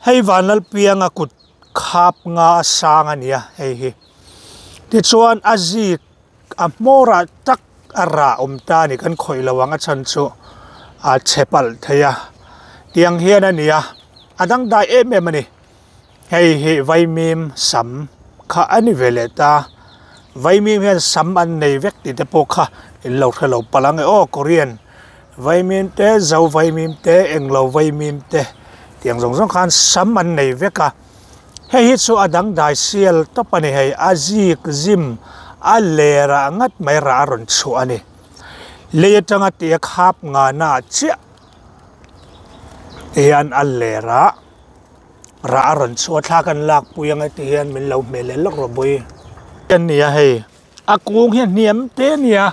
Hei Vanlalpianga kut khap nga a sang a nia hei hi. Tichuan a zik a hmawrah tak a rah awm ta a ni kan khawih lo ang a chhan chu a chhe palh thei a. Tiang hian a ni a, a dangdai em em a ni. Hei hi vaimim sam kha a ni ve leh ta. Vaimim hian sam an nei vek tih te pawh kha in lo hre lo palh ang e aw Korean vaimim te zo vaimim te englo vaimim te tiang zawng zawng khan sam an nei vek a. Hei hi chu a dangdai sial tawp a ni hei a zik zim a ler ah ngat mai rah a rawn chhuah a ni. Lei atanga tih a khap ngana ah chiah hian a ler ah. Rah a rawn chhuah thla kan lak pui ang e ti hian min lo hmel leh lawk rawh bawi a nia hei a kung hi a hniam te a nia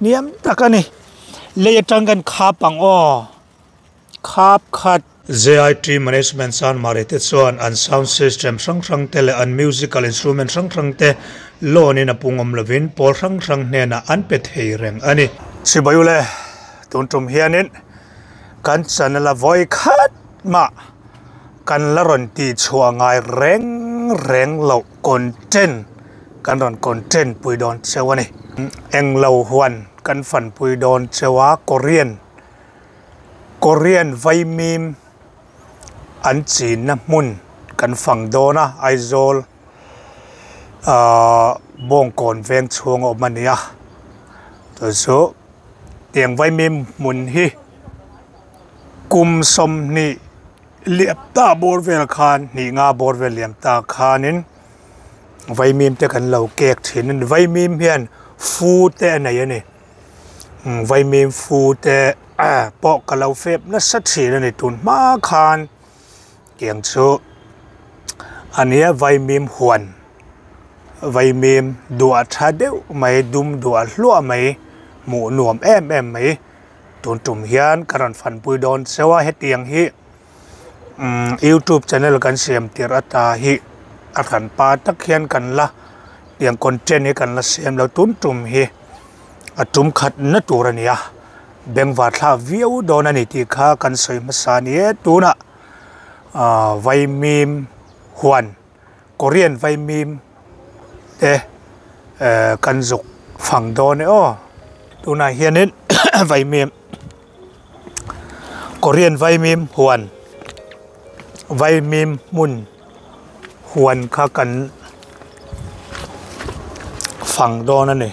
hniam tak a ni lei atang kan khap ang aw khap khat. JIT Management Sanmari te chuan an sound system hrang hrang te leh an musical instrument hrang hrang te loan in a pungawm lovin pawl hrang hrang hnenah an pe thei reng a ni. Chibai ule, tun tum hianin kan channel a vawi khat mah kan la rawn tih chhuah ngai reng reng loh content kan rawn content pui dawn cheu a ni. Englo huan kan fan pui dawn cheu a, Korean Korean vaimim an chinna hmun kan fang dawn a, Aizawl ahh Bawngkawn veng chhung a awm a ni a, chu chu tiang vaimim hmun hi. Kum 20 liam ta bawr vel khan hnih nga bawr vel liam ta khanin vaimim te kan lo kek thin a ni vaimim hian fu te a nei a ni vaimim fu te pawh ka lo fep nasa thin a ni tun hma khan tiang chu a nia vaimim huan vaimim duah tha deuh mai dum duah hluah mai hmuh nuam em em mai. Tun tum hian ka rawn fanpui dawn cheu a, hetiang hi umm youtube channel kan siam tirh ata hi a hran pa tak hian kan la tiang content hi kan la siam lo tun tum hi a tum khat na tur a ni a, bengvar thlak viau dawn a ni tih kha kan sawi hmasa a ni e tunah ah vaimim huan. Korean vaimim te kan zuk fang dawn e aw tunah hianin vaimim Korean vaimim huan vaimim hmun huan kha kan fang dawn a ni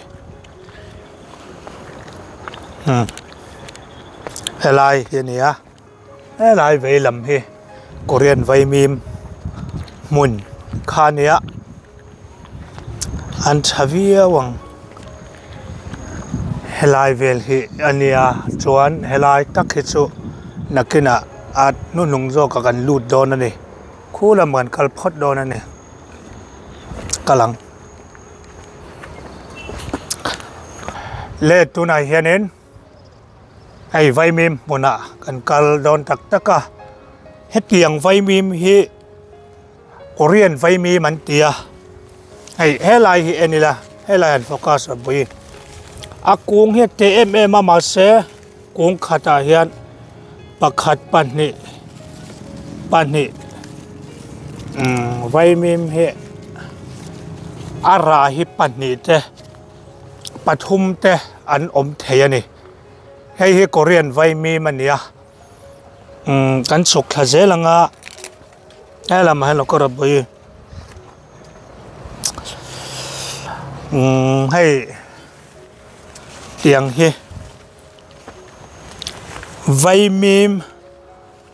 helai hi a ni a. Helai vei lam hi Korean vaimim hmun kha a nia an tha viau ang helai vel hi a nia chuan helai tak hi chu nakinah a hnuhnung zawkah kan lut dawn a ni khu lam kan kal phawt dawn a ni kal ang le tunah hianin. Hei vaimim hmunah kan kal dawn tak tak a, hetiang vaimim hi Korean vaimim an ti a, hei helai hi en ila helai han focus a pui a kung hi a te em em a mahse kung khatah hian pakhat pahnih pahnih umm vaimim hi a rah hi pahnih te. Pathum te an awm thei a ni. Hei hi Korean vaimim a ni a. Umm kan chhuk thla zel ang a, he lamah hian lo kawr a bui. Umm hei tiang hi vaimim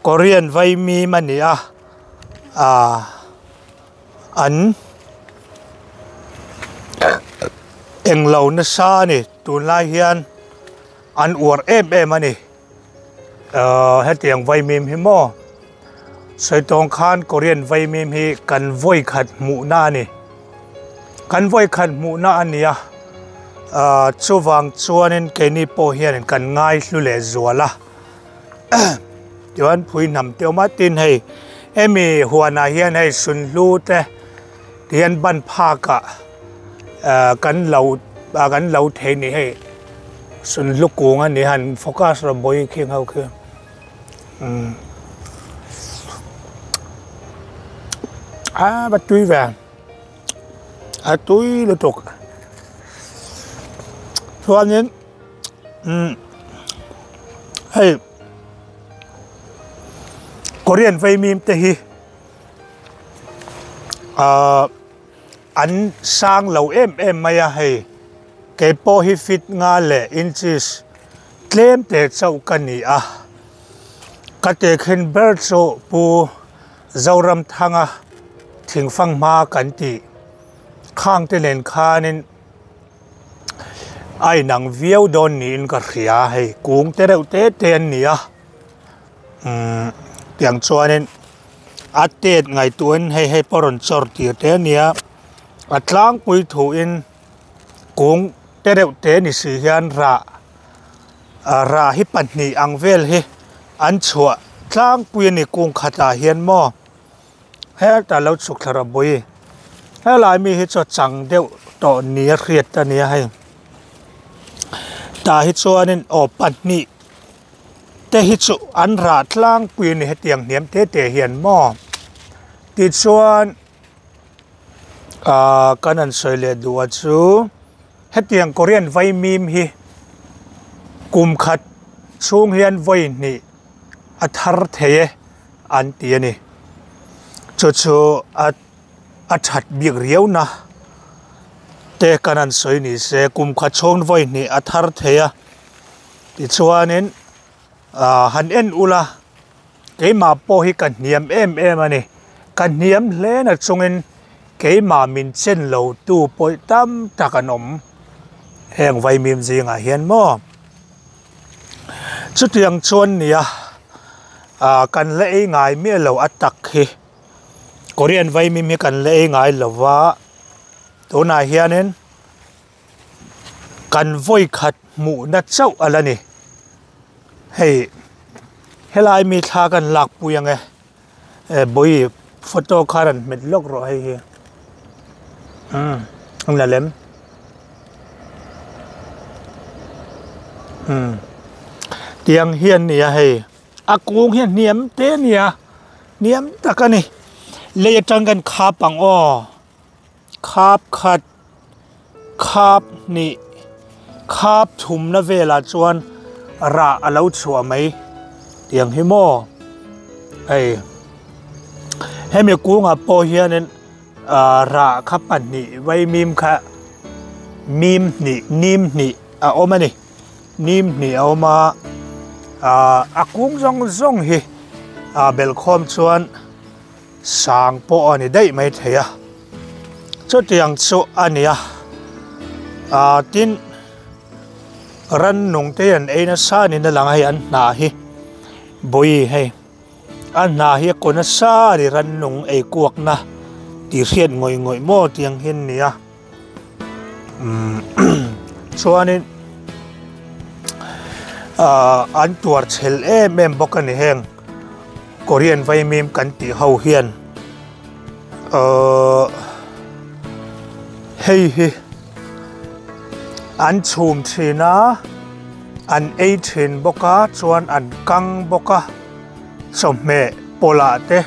Korean vaimim a ni a ah. An englo nasa a ni tunlai hian an uar em em a ni ahh hetiang vaimim hi maw sawi tawng khan korean vaimim hi kan vawi khat hmuhna a ni kan vawi khat hmuhna a ni a ahh chuvang chuanin keini pawh hianin kan ngai hlu leh zual a. Chuan phui hnam te awm a tin hei hemi huanah hian hei sunhlu te tihian ban phakah ah kan lo ah kan lo thei ni hei sunhlu kung a ni han focus rawh bawi khing ho khi umm. A va tui ve a tui lutuk chuanin umm hei Korean vaimim te hi ahh an sang lo em em mai a hei keipawh hi feet nga leh inches tlem te chauh ka ni a ka tehkhin ber chu pu Zoramthanga thingfang hma kan tih khang te nen khanin a inang viau dawn niin ka hria hei kung te reuh te te an ni a umm tiang chuanin a tet ngaihtuahin hei hei pawh rawn chawr tir te a nia a tlangpui thuin kung te reuh te ni si hian rah rah hi pahnih ang vel hi an chhuah tlangpui a ni kung khatah hian maw hetah lo chhuk thla rawh bawi helai mi hi chu a chang deuh tawh nia hriat a nia hei tah hi chuanin aw pahnih te hi chu an rah tlangpui a ni hetiang hniam te te hian maw tichuan Ahh kan han sawi leh duh a chu hetiang Korean vaimim hi kum khat chhung hian vawi hnih a thar thei e an ti a ni chu chu a a that bik riau na te kan han sawi ni se kum khat chhung vawi hnih a thar thei a tichuanin ahh han en ula. Keimah pawh hi ka hniam em em a ni. Ka hniam hle na chungin keimah min chen lo tu pawih tam tak an awm. Heng vaimim zingah hian maw? Chutiang chuan nia ah kan la ei ngai miah lo a tak hi. Korean vaimim hi kan la ei ngai lo va, tunah hianin Kan vawi khat hmuhna chauh a la ni. Hei helai mi thla kan lak pui ang e. E bawi photo kha rawn hmet lawk rawh hei hi. Umm an la lem. Umm tiang hian nia hei a kung hi a hniam te a nia hniam tak a ni. Lei atang kan khap ang aw. Khap khat khap hnih khap thumna velah chuan rah a lo chhuah mai tiang hi maw hei hemi kungah pawh hianin ah rah kha pahnih vaimim kha mim hnih nim hnih a awm a ni nim hnih a awm a ah a kung zawng zawng hi ah belhkhawm chuan. Sang pawh a ni daih mai thei a, chutiang chu a ni a, ah tin rannung te an ei nasa niin a lang a hei an hnah hi bawi hei a hnah hi a kaw nasa a ni rannung ei kuakna tih hriat ngawih ngawih maw tiang hi an ni a umm chuanin ah an tuar chhel em em bawk a ni heng. Korean vaimim kan tih ho hian ahh hei hi an chhum thin a an ei thin bawk a chuan an kang bawk a chawhmeh pawlh ah te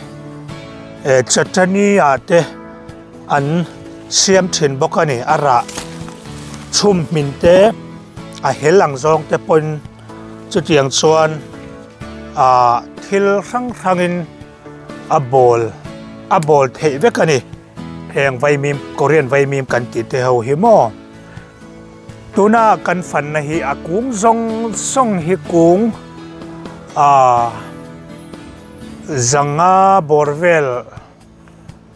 eh chutney ah te an siam thin bawk a ni a rah chhum hmin te a hel ang zawng te pawhin chutiang chuan. ah thil hrang hrangin a bawl a bawl theih vek a ni heng vaimim Korean vaimim kan tih te ho hi maw tuna kan fanna hi a kung zawng zawng hi kung ah zanga bawr vel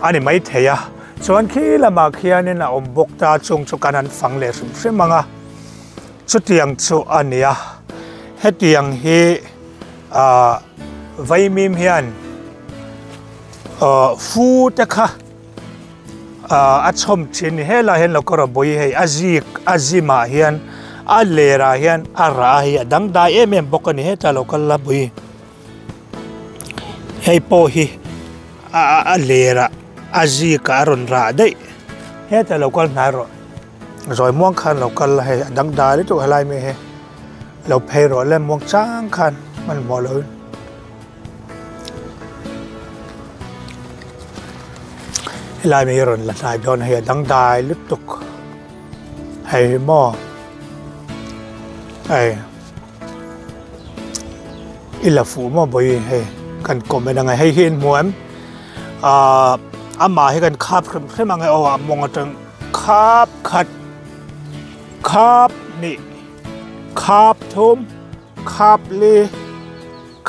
a ni mai thei a chuan khi lamah khianin a awm bawk ta chung chu kan han fang leh hrim hrim ang a chutiang chu a ni a hetiang hi ah vaimim hian ah fu te kha ah a chhawm thin a ni helaiah hian lo kawr a bawi hei a zik a zim ah hian a ler ah hian a rah hi a dangdai em em bawk a ni hetah lo kal la bawi. Hei pawh hi a a ler ah a zik ah a rawn rah daih hetah lo kal hnai rawh zawi muang khan lo kal la hei a dang dai lutuk helai mai hi lo phei rawh le muang chang khan hmanhmawh lo in. Helai mi hi rawn la hnai dawn a hei a dangdai lutuk hei hi maw hei i la fuh maw bawihi hei kan comment ang e hei hi in hmu em ahh amah hi kan khap hrem hrem ang e aw a mawng atang khap khat khap hnih khap thum khap li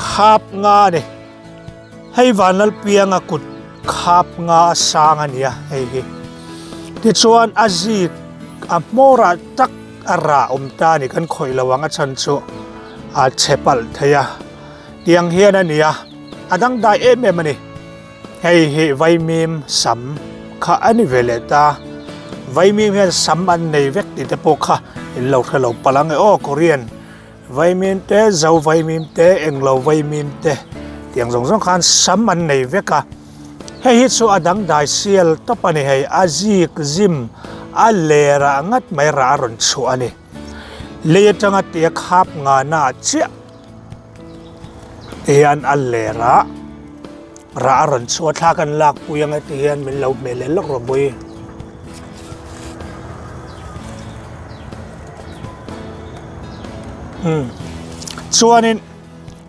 khap nga a ni. Hei Vanlalpianga kut khap nga a sang a nia hei hi. Tichuan a zik a hmawrah tak a rah awm ta a ni kan khawih lo ang a chhan chu a chhe palh thei a. Tiang hian a nia a dangdai em em a ni. Hei hi vaimim sam kha a ni ve leh ta. Vaimim hian sam an nei vek tih te pawh kha in lo hre lo palh ang e aw Korean. Vaimim te, zo vaimim te, englo vaimim te tiang zawng zawng khan sam an nei vek a. Hei hi chu a dangdai sial tawp a ni hei, a zik zim a ler ah ngat mai rah a rawn chhuah a ni. Lei atanga tia khap ngana ah chiah tihian a ler ah rah a rawn chhuah a, thla kan lak pui ang e tihian min lo hmeh leh lawk rawh bawi. Umm chuanin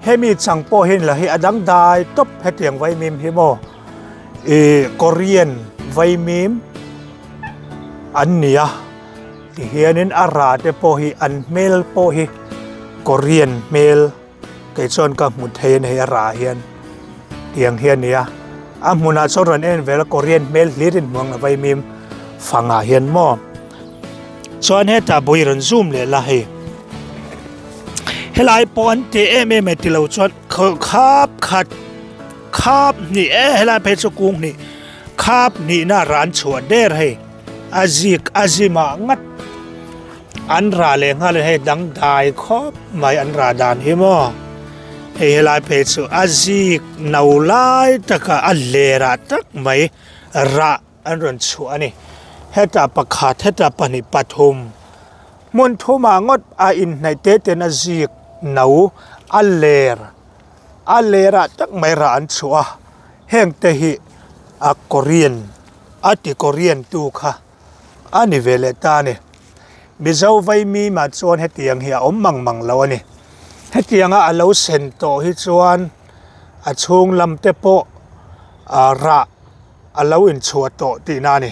hemi chang pawh hi la hi a dangdai tawp hetiang vaimim hi maw ih Korean vaimim an ni a tihianin a rah te pawh hi an hmel pawh hi Korean hmel kei chuan ka hmu thei a ni hei a rah hian tiang hi a ni a a hmunah chuan rawn en vel a Korean hmel hlir in hmuang la vaimim fangah hian maw chuan hetah bawih rawn zoom leh la hei helai pawh an teh em em e tilo chuan khap khat khap hnih e helai phei chu kung hnih khap hnihna ran chhuah der hei a zik a zimah ngat. An rah leh nghal in hei dangdai khawp mai an rah dan hi maw. Hei helai phei chu a zik no lai taka a lerah tak mai rah an rawn chhuah a ni. Hetah pakhat hetah pahnih pathum hmun thumah ngawt a inhnaih te ten a zik no a ler a lerah tak mai rah an chhuah a. Heng te hi a Korean a ti Korean tu kha. A ni ve leh ta a ni. Mizo vaimimah chuan hetiang hi a awm mang mang lo a ni. Hetianga a lo sen tawh hi chuan a chhung lam te pawh ah rah a lo inchhuah tawh tihna a ni.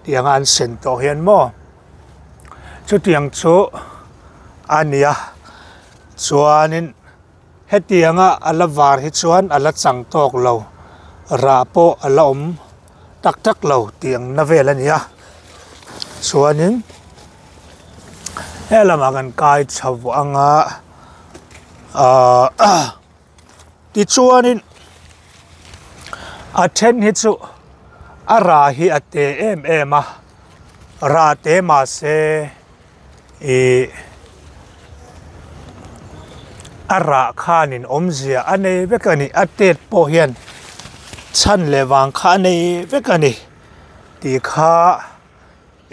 Tianga an sen tawh hian maw chutiang chu a ni a. Chuanin Hetianga a la var hi chuan a la chang tawk lo, rah pawh a la awm tak tak lo tih ang na vel a ni a. Chuanin he lamah kan kai chho ang a, ahh tichuanin a then hi chu a rah hi a te em em a, rah te mahse. Ih a rah khanin awmzia a nei vek a ni a tet pawh hian chhan leh vang kha a nei vek a ni tih kha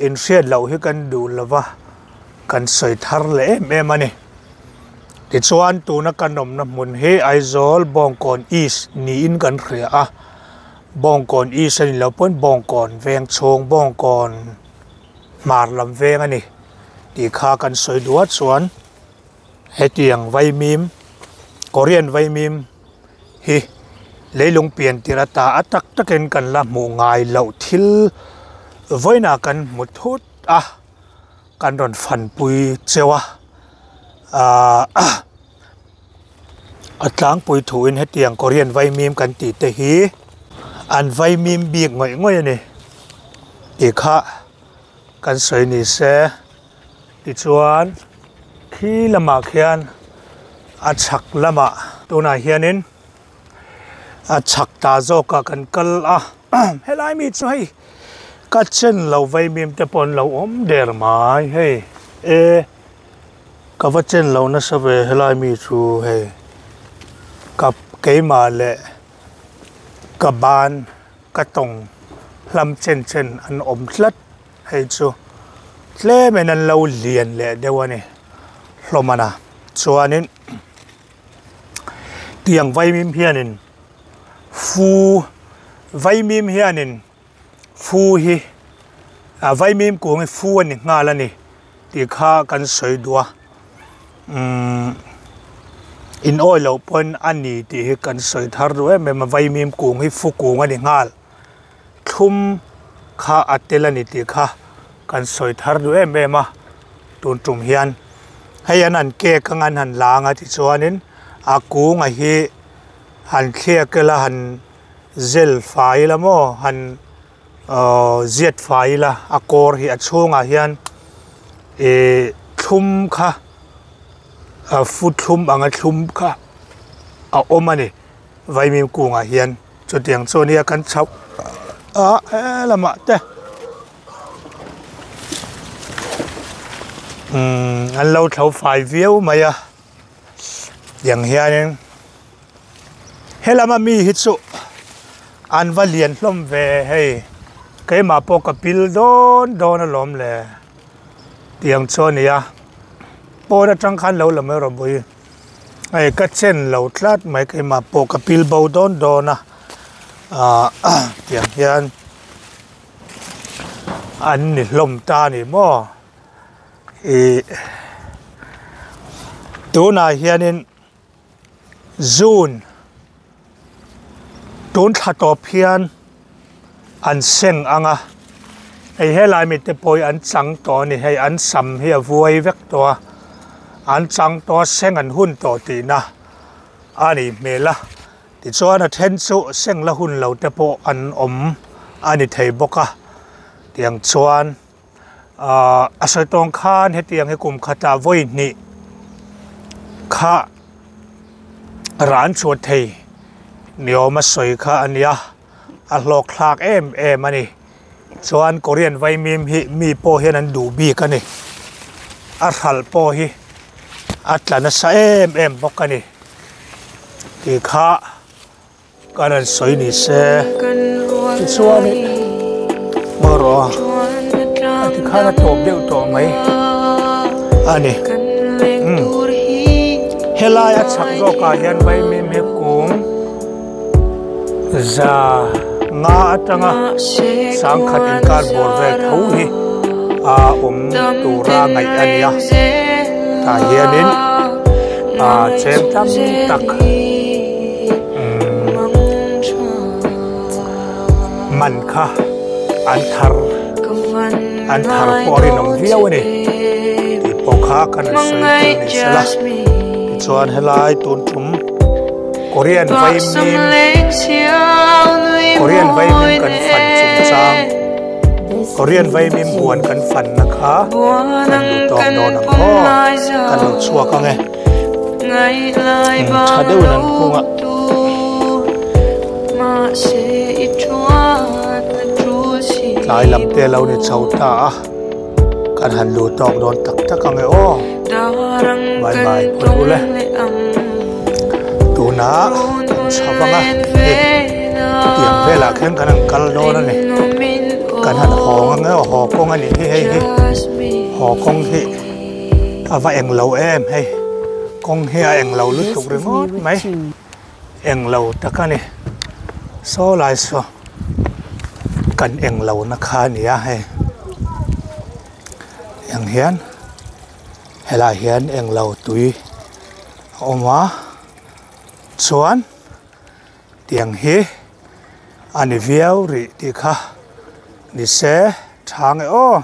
inhriat loh hi kan duh lo va kan sawi thar leh em em a ni tichuan tuna kan awmna hmun hi Aizawl Bawngkawn East niin kan hria a Bawngkawn East a ni lo pawn Bawngkawn veng chhung Bawngkawn. Hmar lam veng a ni tih kha kan sawi duh a chuan hetiang vaimim Korean vaimim hi leilung pian tirh ata a tak takin kan la hmuh ngai loh thil vawiinah kan hmu thut a kan rawn fanpui cheu a ahh a tlangpui thuin hetiang Korean vaimim kan tih te hi an vaimim bik ngawih ngawih a ni tih kha kan sawi ni se tichuan khi lamah khian a chhak lamah tunah hianin a chhak ta zawk ah kan kal a helai mi chu hei ka chen lo vaimim te pawh an lo awm der mai hei e. Ka va chen lo nasa ve helai mi chu hei ka keimah leh ka ban ka tawng hlam chen chen an awm tlat hei chu tlem in an lo lian leh deuh a ni hlawm a na chuanin tiang vaimim hianin fu vaimim hianin. Fu hi a vaimim kung hi fu a ni nghal a ni tih kha kan sawi duh a umm in awi loh pawn a ni tih hi kan sawi thar duh em em a vaimim kung hi fu kung a ni nghal thlum kha a tel a ni tih kha kan sawi thar duh em em a tun tum hian hei an han cake anga an han la anga tichuanin a kunga hi han thliak ila han zel fai ila maw han ahh ziat fai ila a kawr hi a chhungah hian ihh thlum kha ah fu thlum anga thlum kha a awm a ni vaimim kungah hian chutiang chu ania kan chhoh a helamah te umm an lo thlo fai viau mai a tiang hianin. Helama mi hi chu an va lian hlawm ve hei keimah pawh ka pil dawn dawn alawm le tiang chu a ni a pawn atang khan lo la mai rawh bawih hei ka chen lo tlat mai keimah pawh ka pil bo dawn dawn a ahh tiang hian an ni hlawm ta a ni maw ih tunah hianin. June tun thla tawp hian an seng ang a hei helai mite pawh hi an chang tawh a ni hei an sam hi a vuai vek tawh a an chang tawh a seng an hun tawh tihna a nih hmel a tichuan a then chu seng la hun lo te pawh an awm a ni thei bawk a tiang chuan. Ahh a sawi tawng khan hetiang hi kum khatah vawi hnih kha ran chhuah thei ni awm a sawi kha a nia a hlawk thlak em em a ni chuan korean vaimim hi mi pawh hian an duh bik a ni a hralh pawh hi a tla nasa em em bawk a ni tih kha. Ka rawn sawi ni se tichuanin maw rawh a tikhan a tawp deuh tawh mai a ni umm helai a chhak zawkah hian vaimim hi kung za nga atanga sangkhat inkar bawr vel tho hi a awm tura ngaih a ni a tah hianin ah cheng tam tak. Man kha an thar an thar pawh a rinawm viau a ni tih pawh kha kan han sawi tel ni sela tichuan helai tun tum Korean vaimim Korean vaimim kan fan chungchang Korean vaimim huan kan fanna kha kan duh tawk dawn ang aw kan lo chhuak ang e. Tha deuhin an hung a. Tlai lam te lo ni chho ta a, kan han lu tawk dawn tak tak ang e aw. Bye bye phawt u le. Tunah kan chho vang a, hei tiang velah khian kan han kal dawn a ni. Kan han hawng ang e aw, haw kawng a nih hi hei hi, haw kawng hi. A va eng lo em hei kawng hi a eng lo lutuk ringawt mai eng lo tak a ni saw lai saw kan eng lo na kha a ni a hei eng hian helaiah hian eng lo tui a awm a chuan tiang hi a ni viau rih tih kha ni se tha nge aw.